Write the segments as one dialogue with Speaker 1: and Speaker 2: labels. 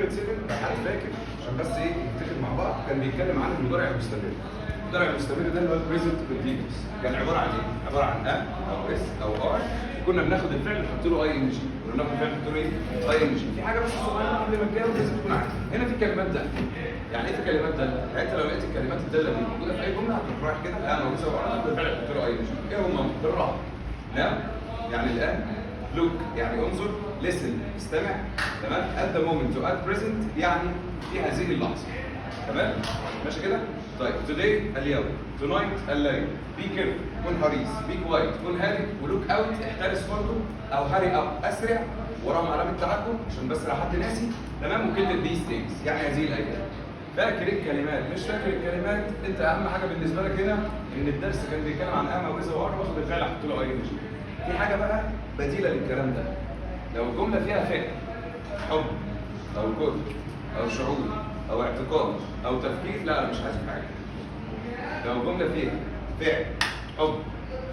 Speaker 1: unit 7 لو حد فاكر، عشان بس ايه نفتكر مع بعض، كان بيتكلم عن المضارع المستمر. المضارع المستمر ده اللي هو ال present continuous، كان عبارة عن ايه؟ عبارة عن am او is او are، كنا بناخد الفعل نحط له ing، كنا بناخد الفعل نحط له ايه؟ ing. في حاجة بس صغيرة قبل ما تجاوب لازم تكون عارفها. هنا في كلمات داله. يعني ايه في كلمات داله؟ يعني انت لو لقيت الكلمات الدالة دي موجودة في اي جملة هتروح رايح كده am او is او are، تاخد الفعل تحط له ing. ايه هم؟ بالراحه. now يعني الان، look يعني انظر، listen استمع، تمام؟ at the moment و at present يعني في هذه اللحظه، تمام؟ ماشي كده؟ طيب، today اليوم، tonight الليل، be careful كن حريص، be quiet كن هادئ، و look out احترس برضه، او hurry up اسرع، وراهم علامة تعجب عشان بس لو حد ناسي، تمام؟ وكلمه these days يعني هذه الايام. فاكر الكلمات؟ مش فاكر الكلمات؟ انت اهم حاجة بالنسبة لك هنا ان الدرس كان بيتكلم عن am او is او are، واخد الفعل احط له ing. في حاجة بقى بديله للكلام ده، لو الجملة فيها فعل حب او كره او شعور او اعتقاد او تفكير، لا انا مش عايز حاجه. لو الجملة فيها فعل حب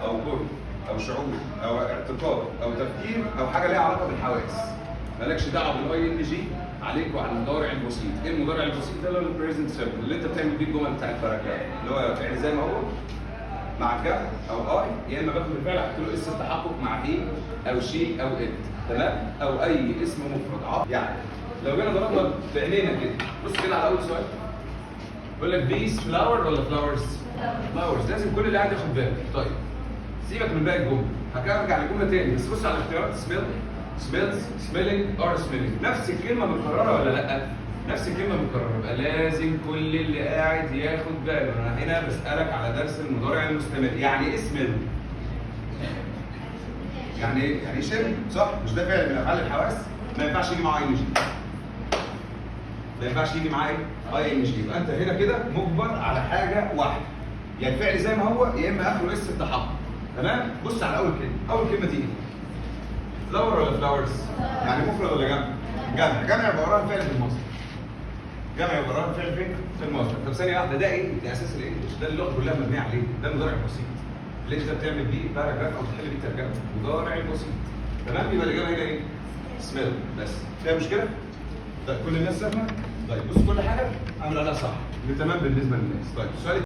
Speaker 1: او كره او شعور او اعتقاد او تفكير او حاجة ليها علاقة بالحواس، مالكش دعوه بال ing، عليك وعلى المضارع البسيط. ايه المضارع البسيط ده؟ اللي هو ال present simple اللي انت بتعمل بيه الجمل بتاع ال paragraph، اللي هو فعل زي ما هو مع ك او I، يا اما باخد الفعل احط له s التحقق مع he او she او it، تمام؟ او اي اسم مفرد. يعني لو جينا ضربنا بعينينا كده، بص كده على اول سؤال، بيقول لك these flower ولا flowers؟ flowers. لازم كل اللي قاعد ياخد باله. طيب، سيبك من باقي الجمله، هرجع للجملة تاني، بس بص على الاختيارات: smell، smells، smelling، are smelling. نفس الكلمة متكررة ولا لا؟ نفس الكلمة متكرره، يبقى لازم كل اللي قاعد ياخد باله. انا هنا بسالك على درس المضارع المستمر. يعني ايه smell؟ يعني ايه؟ يعني شم، صح؟ مش ده فعل من افعال الحواس؟ ما ينفعش يجي معاه ing. ما ينفعش يجي معاه ايه؟ ing. يبقى انت هنا كده مجبر على حاجة واحده، يا الفعل زي ما هو يا اما اخره s التحقق، تمام؟ بص على اول كلمه. اول كلمة دي ايه؟ flower ولا flowers؟ يعني مفرد ولا جمع؟ جمع. جمع يبقى وراها الفعل في المصدر. جمع يبقى وراها الفعل فين؟ في المصدر. طب ثانية واحده، ده ايه؟ ده اساس ال English، ده اللغة كلها مبنية عليه، ده المضارع البسيط اللي انت بتعمل بيه paragraph او تحل بيه ترجمه، مضارع البسيط، تمام؟ يبقى الاجابة هنا ايه؟ smell بس. فيها مشكلة؟ طيب، كل الناس فاهمه؟ طيب، بص، كل حاجة عامل عليها صح، اللي تمام بالنسبة للناس. طيب، السؤال